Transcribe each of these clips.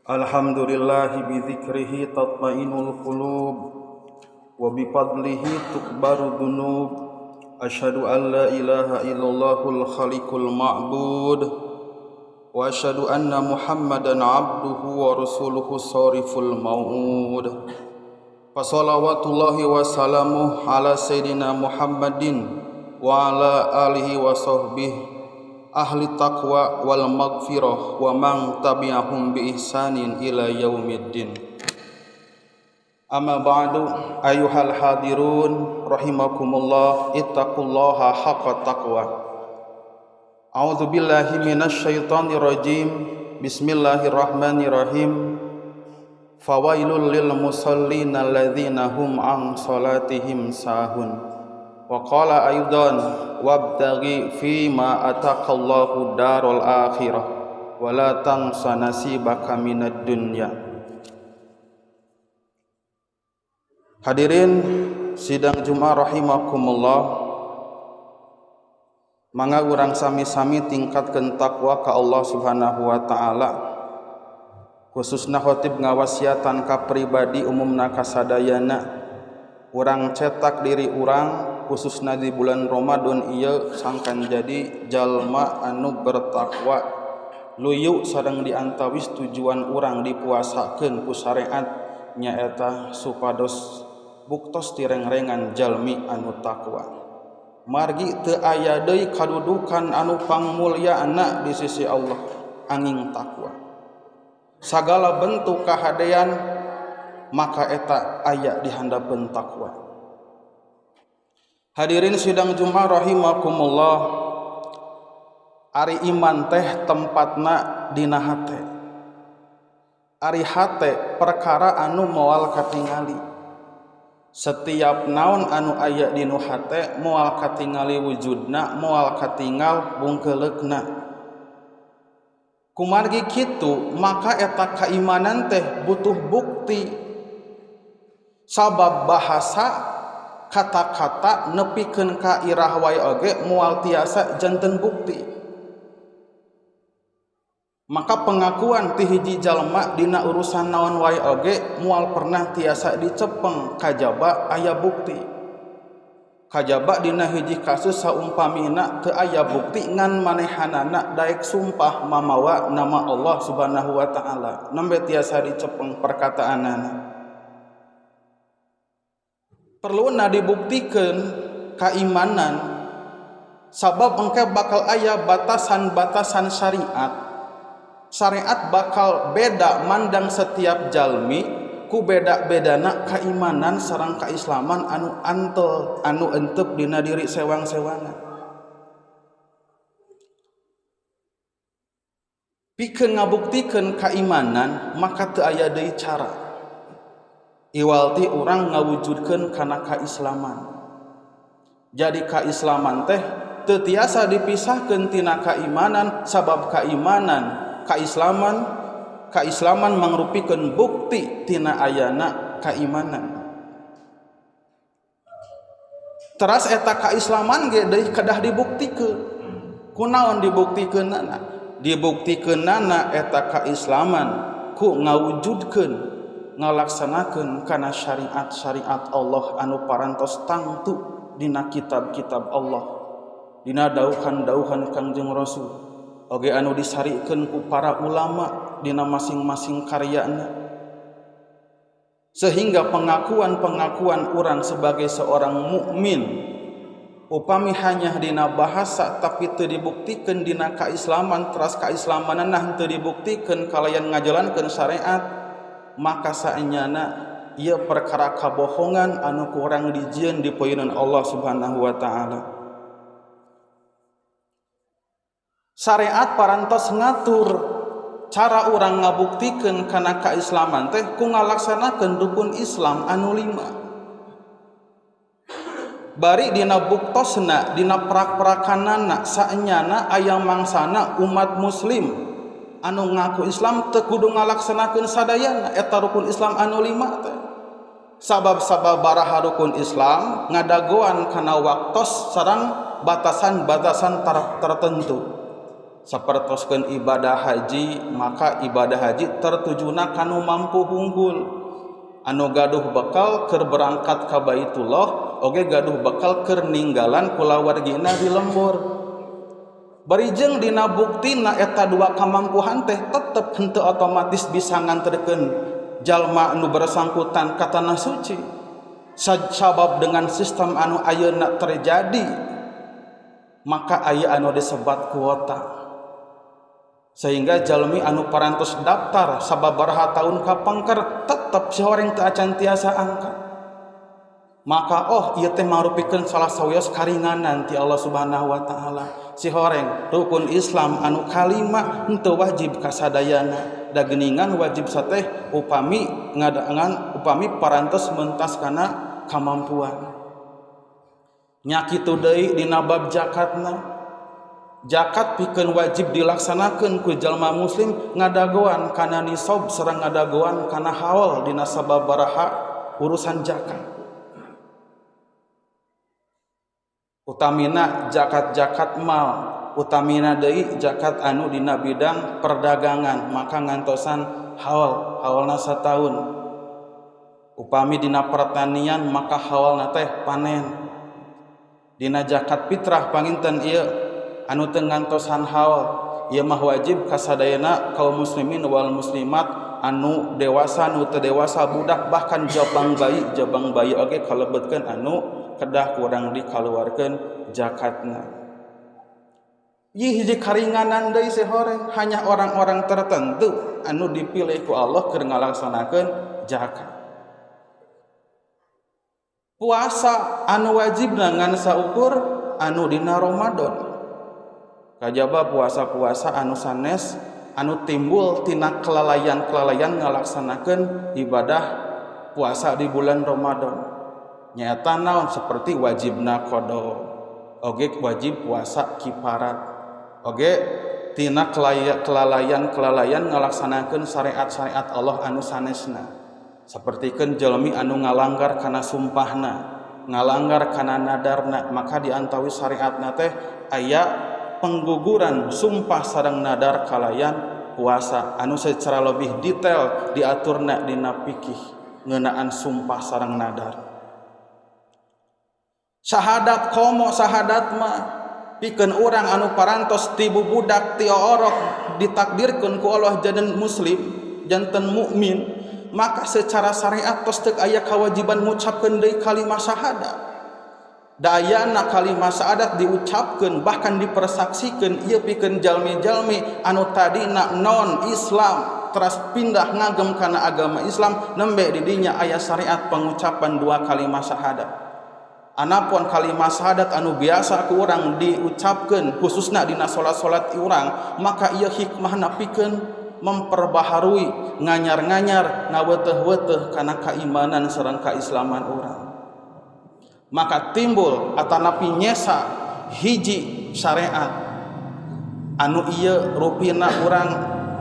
Alhamdulillahi bi dzikrihi tatmainul qulub wa bi fadlihi tukbaru dzunub. Asyhadu an la ilaha illallahul khaliqul ma'bud wa asyhadu anna Muhammadan abduhu wa rasuluhu sariful mau'ud. Fa salawatullahi wa salamuh ala sayidina Muhammadin wa ala alihi wa sahbihi ahli taqwa wal maghfirah wa man tabi'ahum bi ihsanin ila yaumiddin. Amma ba'du, ayyuhal hadirun rahimakumullah, ittaqullaha haqqa taqwa. A'udzu billahi minasyaitonir rajim. Bismillahirrahmanirrahim. Fawailul lil musallin alladzina hum an salatihim sahun. Wa qala aidan wabtaghi fima ataqallahu darul akhirah wa la tansa nasibaka minad dunya. Hadirin sidang Jumat rahimakumullah, mangga urang sami-sami tingkatkeun takwa ka Allah Subhanahu wa taala. Khususna khotib ngawasiatan ka pribadi umumna ka sadayana. Urang cetak diri urang khususna di bulan Ramadan ieu sangkan jadi jalma anu bertakwa. Luyu sareng diantawis tujuan urang dipuasakeun ku syariat nyaeta supados buktos tirengrengan jalmi anu takwa. Margi teu aya deui kadudukan anu pangmulyana di sisi Allah angin takwa. Sagala bentuk kahadean maka eta aya di handapeun takwa. Hadirin sidang Jumat rahimakumullah, ari iman teh tempatna dina hate. Ari hate perkara anu moal katingali. Setiap naon anu aya dinu hate moal katingali wujudna, moal katingal bungkeuleukna. Kumargi kitu maka eta kaimanan teh butuh bukti. Sabab bahasa kata-kata nepikeun ka irah wae oge moal tiasa janten bukti. Maka pengakuan ti hiji jalma dina urusan naon wae oge moal pernah tiasa dicepeng kajaba aya bukti. Kajaba dina hiji kasus saumpamina teu aya bukti ngan manehanana daek sumpah mamawa nama Allah Subhanahu wa taala. Nembe tiasa dicepeng perkataanana. Perluna dibuktikan keimanan sabab engke bakal aya batasan-batasan syariat. Syariat bakal beda mandang setiap jalmi ku beda-bedana keimanan sareng keislaman anu antel anu entep dina diri sewang-sewangan. Pikeun ngabuktikeun keimanan maka teu aya deui cara. Iwalti urang ngawujudkeun kana kaislaman. Jadi kaislaman teh teu tiasa dipisahkeun tina kaimanan sabab kaimanan kaislaman mangrupikeun bukti tina ayana kaimanan. Teras eta kaislaman ge deui kedah dibuktikeun. Kunaon dibuktikeunana? Dibuktikeunana eta kaislaman ku ngawujudkeun ngalaksanakeun kana syariat-syariat Allah anu parantos tangtu dina kitab-kitab Allah, dina dauhan-dauhan Kangjeng Rasul oge anu disarikeun ku para ulama dina masing-masing karyana. Sehingga pengakuan-pengakuan urang sebagai seorang mukmin upami hanya dina bahasa tapi teu dibuktikeun dina kaislaman, teras kaislamanana teu dibuktikeun kalayan ngajalankeun syariat, maka saenyana ieu perkara kabohongan anu kurang dijieun di payunan Allah Subhanahu wa taala. Syariat parantos ngatur cara urang ngabuktikeun kana kaislaman teh ku ngalaksanakeun rukun Islam anu 5. Bari dina buktosna dina prak-prakanana saenyana aya mangsana umat muslim anu ngaku Islam teu kudu ngalaksanakeun sadayana eta rukun Islam anu 5 teh. Sabab-sabab baraha rukun Islam ngadagoan kana waktos sareng batasan-batasan tertentu. Sapertoskeun ibadah haji, maka ibadah haji tertujuna kanu mampu hungkul. Anu gaduh bekal keur berangkat ka Baitullah, oge gaduh bekal keur ninggalan kulawargina di lembur. Bari jeung dina buktina eta dua kamampuhan teh tetep henteu otomatis bisa nganterkeun jalma anu bersangkutan ka tanah suci. Sabab dengan sistem anu ayeuna terjadi, maka aya anu disebat kuota. Sehingga jalmi anu parantos daftar sababaraha tahun kapangker tetep si horeng teu acan tiasa angkat. Maka oh ieu teh marupikeun salah sawios karinganan ti Allah Subhanahu wa taala. Si horeng rukun Islam anu kalima henteu wajib kasadayana. Da geuningan wajib sateh upami ngadangan upami parantos mentas kana kamampuan. Nya kitu deui dina bab zakatna. Zakat pikeun wajib dilaksanakeun ku jalma muslim ngadagoan kana nisab sareng ngadagoan kana haul dina sababaraha urusan zakat. Utamina zakat-zakat mal, utamina deui zakat anu dina bidang perdagangan, maka ngantosan haul, haulna sataun. Upami dina pertanian maka haulna teh panen. Dina zakat fitrah panginten ieu anu teu ngantosan haul, ieu mah wajib kasadayana kaum muslimin wal muslimat anu dewasa nu teu dewasa budak bahkan jabang bayi oge kalebetkeun anu kedah kurang dikaluarkeun zakatna. Ieu hiji karinganan deui sehoreng hanya orang-orang tertentu anu dipilih ku Allah keur ngalaksanakeun zakat. Puasa anu wajibna ngan saukur anu dina Ramadan. Kajaba puasa-puasa anu sanes anu timbul tina kelalaian-kelalaian ngalaksanakeun ibadah puasa di bulan Ramadan. Nyata naon seperti wajibna qada, oge wajib puasa kiparat, oge tina kelalaian-kelalaian ngalaksanakeun syariat-syariat Allah anu sanesna. Sapertikeun jalmi anu ngalanggar kana sumpahna, ngalanggar kana nadarna, maka diantawi syariatna teh aya pengguguran sumpah sareng nadar kalayan puasa anu secara lebih detail diaturna dina fikih ngeunaan sumpah sareng nadar. Syahadat komo syahadat mah pikeun urang anu parantos ti bubudak ti orok ditakdirkeun ku Allah janten muslim janten mukmin, maka secara syariat tos teu aya kewajiban ngucapkeun deui kalimah syahadat. Dayana kalimah syahadat diucapkeun bahkan dipersaksikeun ieu pikeun jalmi-jalmi anu tadina non Islam teras pindah ngagem kana agama Islam nembe di dinya aya syariat pengucapan dua kalimah syahadat. Anapun kalimah syahadat anu biasa ku urang diucapkeun khususna dina salat-salat urang, maka ieu hikmahna pikeun memperbaharui nganyar-nganyar ngaweteh-weteh kana keimanan sareng keislaman urang. Maka timbul atanapi nyesa hiji syariat anu ieu rupina urang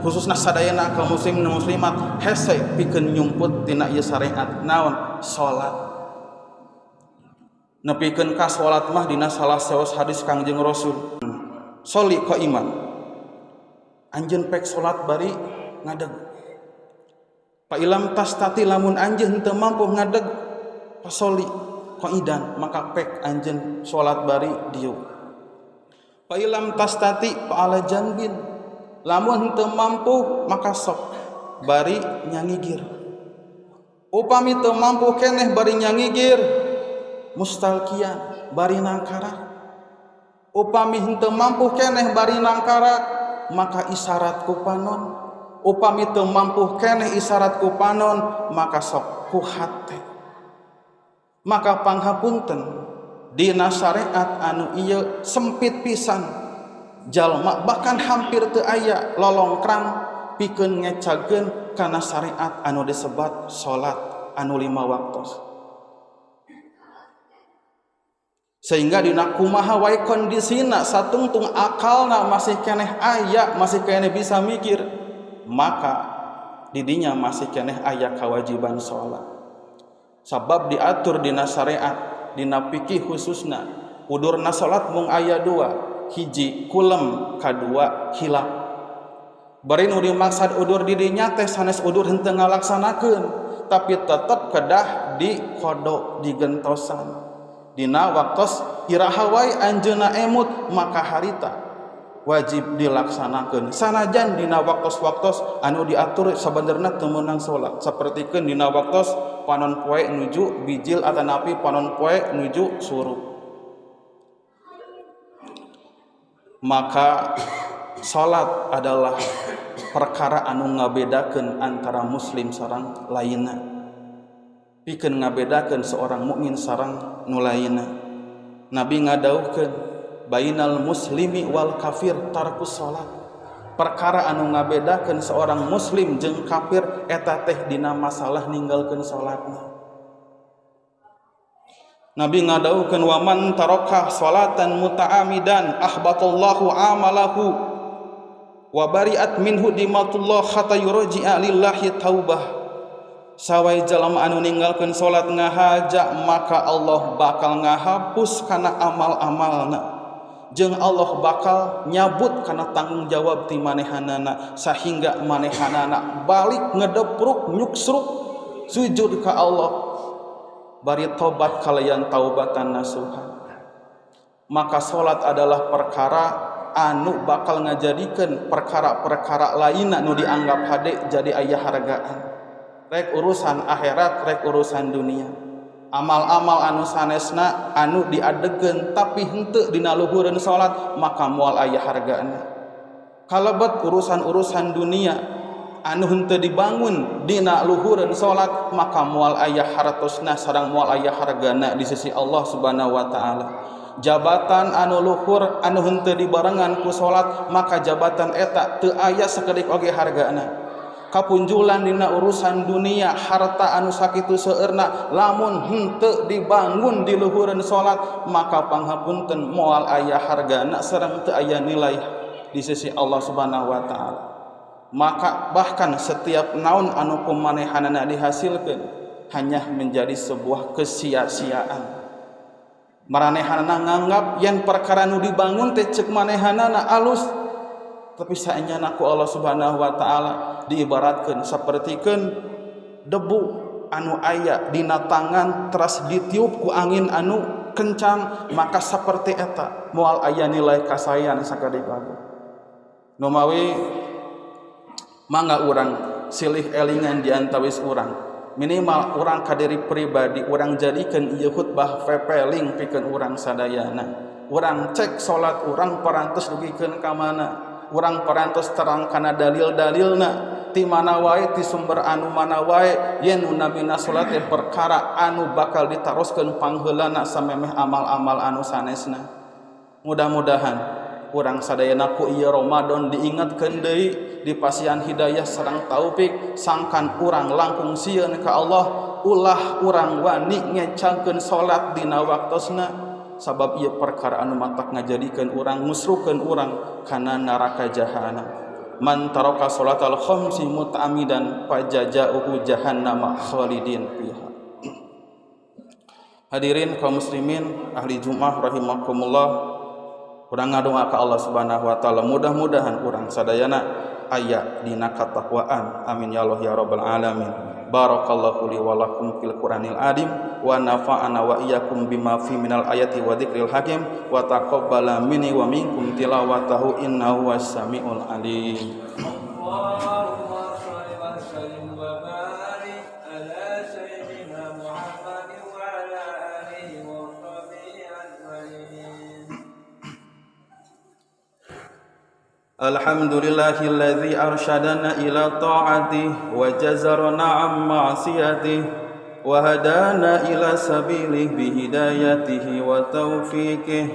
khususna sadayana kaum muslimin muslimat hese pikeun nyumput tina ieu syariat naon salat. Nepikeun ka salat mah dina salah saos hadis Kangjeng Rasul, soli qaiman, anjeun pek salat bari ngadeg. Pa ilam tastati lamun anjeun teu mampu ngadeg, pasoli qaidan maka pek anjeun salat bari dieu. Pa ilam tastati pa ala janbin lamun teu mampu maka sok bari nyangigir. Upami teu mampu keneh bari nyangigir mustalkian bari nangkarak. Upami henteu mampu keneh bari nangkarak maka isyarat ku panon. Upami teu mampu keneh isyarat ku panon maka sok ku hate. Maka panghapunten dina syariat anu ieu sempit pisan jalma bahkan hampir teu aya lolongkrang pikeun ngecageun kana syariat anu disebat salat anu lima waktu. Sehingga dina kumaha wae kondisina satungtung akalna masih keneh aya, masih keneh bisa mikir, maka didinya masih keneh aya kewajiban salat. Sabab diatur dina syariat, dina fikih khususna, udurna salat mung aya dua, Hiji kulem, kadua hilap. Bari nu dimaksad udur di dinya teh sanes udur henteu ngalaksanakeun, tapi tetep kedah diqada digentosan. Dina waktos iraha wae anjeunna emut maka harita wajib dilaksanakeun. Sanajan dina waktos-waktos anu diatur sabenerna teu meunang salat, sapertikeun dina waktos panon poe nuju bijil atanapi panon poe nuju surup. Maka salat adalah perkara anu ngabedakeun antara muslim sareng lainna. Pikeun ngabedakeun seorang mukmin sareng nu lainna. Nabi ngadawuhkeun bainal muslimi wal kafir tarkus salat. Perkara anu ngabedakeun seorang muslim jeung kafir eta teh dina masalah ninggalkeun salatna. Nabi ngadawuhkeun wa man taraka salatan muta'amidan ahbatallahu amalahu wa bari'at minhu dimatullah hatta yurji'a lillahi taubah. Sawai jalma anu ninggalkeun salat ngahaja maka Allah bakal ngahapus kana amal-amalna. Jeung Allah bakal nyabut kana tanggung jawab ti manehanana sehingga manehanana balik ngedepruk nyuksruk sujud ka Allah bari tobat kalayan taubatan nasuha. Maka salat adalah perkara anu bakal ngajadikeun perkara-perkara lainna nu dianggap hade jadi aya hargaan. Rek urusan akhirat, rek urusan dunia. Amal-amal anu sanesna anu diadegeun tapi henteu dina luhureun salat maka moal aya hargana. Kalebet urusan-urusan dunia anu henteu dibangun dina luhureun salat maka moal aya hartosna sareng moal aya hargana di sisi Allah Subhanahu wa taala. Jabatan anu luhur anu henteu dibarengan ku salat maka jabatan eta teu aya sakedik oge hargana. Kapunjulan dina urusan dunia harta anu sakitu seueurna lamun henteu dibangun di luhureun salat maka panghapunten moal aya hargana sareng teu aya nilai di sisi Allah Subhanahu wa taala. Maka bahkan setiap naon anu kumanehanana dihasilkeun hanya menjadi sebuah kesia-siaan. Maranehanana nganggap yen perkara nu dibangun teh ceuk manehanana alus, tapi saenyana ku Allah Subhanahu wa taala diibaratkeun sapertikeun debu anu aya dina tangan teras ditiup ku angin anu kencang maka saperti eta moal aya nilai kasayan sakedik oge. Numawi mangga urang silih elingan di antawis urang, minimal urang ka diri pribadi urang jadikeun ieu khutbah pepeling pikeun urang sadayana. Urang cek salat urang parantos dugikeun ka mana, urang parantos terang kana dalil-dalilna ti mana wae ti sumber anu mana wae yen nu namina salat teh perkara anu bakal ditaroskeun pangheulana samemeh amal-amal anu sanesna. Mudah-mudahan urang sadayana ku ieu Ramadan diingatkeun deui dipasihan hidayah sareng taufik sangkan urang langkung sieun ka Allah, ulah urang wani ngecangkeun salat dina waktosna sabab ieu perkara anu matak ngajadikeun urang ngusrukeun urang kana neraka jahanam. Man taraka salatal khamsi muta'amidan fajazauhu jahannama khalidin fiha. Hadirin kaum muslimin ahli Jumat rahimakumullah, urang ngadoa ka Allah Subhanahu wa taala mudah-mudahan urang sadayana aya dina katakwaan. Amin ya Allah ya rabbal alamin. Barakallahu li wa lakum fil Qur'anil adim wa nafa'ana wa iyyakum bima fi minal ayati wa dzikril hakim wa taqabbala minni wa minkum tilawatahu innahu was samiul alim. Allahumma shalli wa sallim wa barik ala sayyidina Muhammadin wa ala alihi wa sahbihi ajmain. Alhamdulillahilladzi arsyadana ila ta'atihi wa jazarna 'an ma'siyatihi wa hadana ila sabilihi bihidayatihi wa taufiqihi.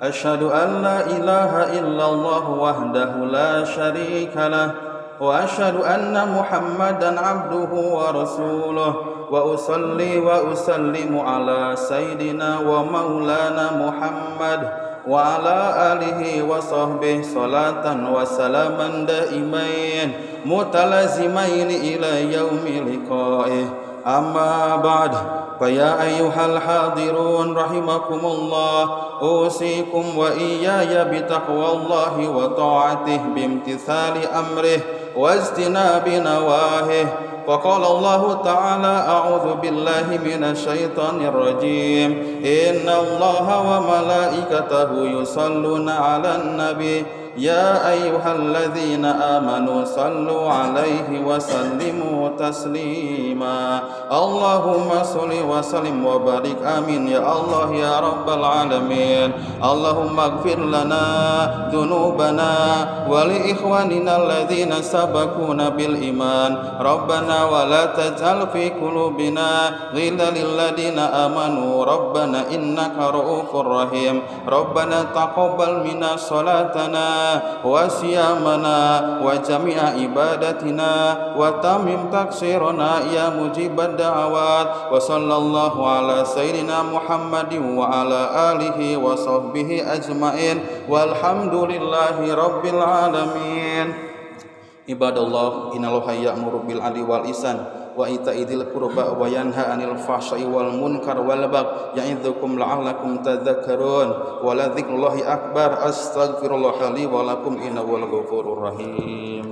Asyhadu an la ilaha illallah wahdahu la syarika lah wa asyhadu anna Muhammadan 'abduhu wa rasuluh wa usalli wa usallimu ala sayyidina wa maulana Muhammad wa ala alihi wa sahbihi salatan wa salaman daimain mutalazimain ila yaumi liqa'ih. أما بعد فيا أيها الحاضرون رحمكم الله أوصيكم وإياي بتقوى الله وطاعته بامتثال أمره واجتناب نواهيه. فقال الله تعالى أعوذ بالله من الشيطان الرجيم إن الله وملائكته يصلون على النبي يا أيها الذين آمنوا صلوا عليه وسلموا تسليما. اللهم صل وسلم وبارك آمين يا الله يا رب العالمين. اللهم اغفر لنا ذنوبنا ولإخواننا الذين سبقونا بالإيمان. ربنا ولا تجعل في قلوبنا غلا للذين آمنوا ربنا إنك رؤوف رحيم. ربنا تقبل منا صلاتنا وصيامنا وجميع عبادتنا وتمم تقصيرنا يا مجيب الدعوات. وصلى الله على سيدنا محمد وعلى آله وصحبه أجمعين والحمد لله رب العالمين. عباد الله إن الله يأمر بالعدل والإحسان وإيتاء ذي القربى وينهى عن الفحشاء والمنكر والبغي يعظكم لعلكم تذكرون. ولذكر الله أكبر. أستغفر الله لي ولكم إنه هو الغفور الرحيم.